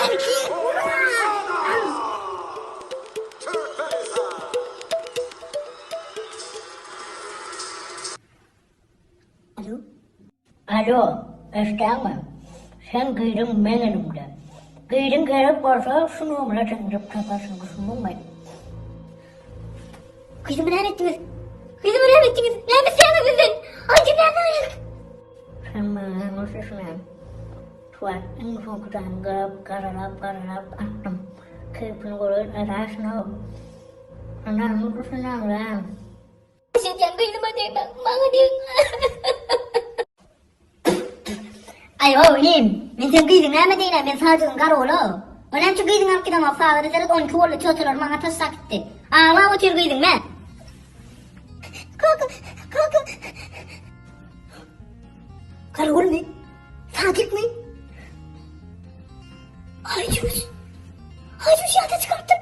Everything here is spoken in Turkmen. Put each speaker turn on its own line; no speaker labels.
Alo. Alo, eşdäňmi? Seň gyzyň meň elimde. Gyzyň gerek bolsa şu nomere jaňlap taparsyň, düşündiňmi?
Gyzymy näme etdiňiz? Gyzymy näme etdiňiz? Näme isleýäňiz bizden? Aýdyň näme gerek?
Sen maňa ýalňyş düşünen. Şu wagt iň soňky janymy garap, garalap, garalap atdym. Keýpini göreýin, edäşin-ow. Sen ýalňyş düşünýäň-dä.
Şeýdýän gyzyma degmäň, maňa degiň. Aý-ow, inim, men seň gyzyň näme diýýän, men Sadygyň garoly. O näme üçin gyzyňy alyp gidenok, sagada seret, 12 boldy, týotalar maňa taşlap gitdi. Aglap otyr gyzyň, mä. Kaka, kaka. Garolmy? Sadykmy? Aýjüş. Aýjüş ýada çykarypdyr.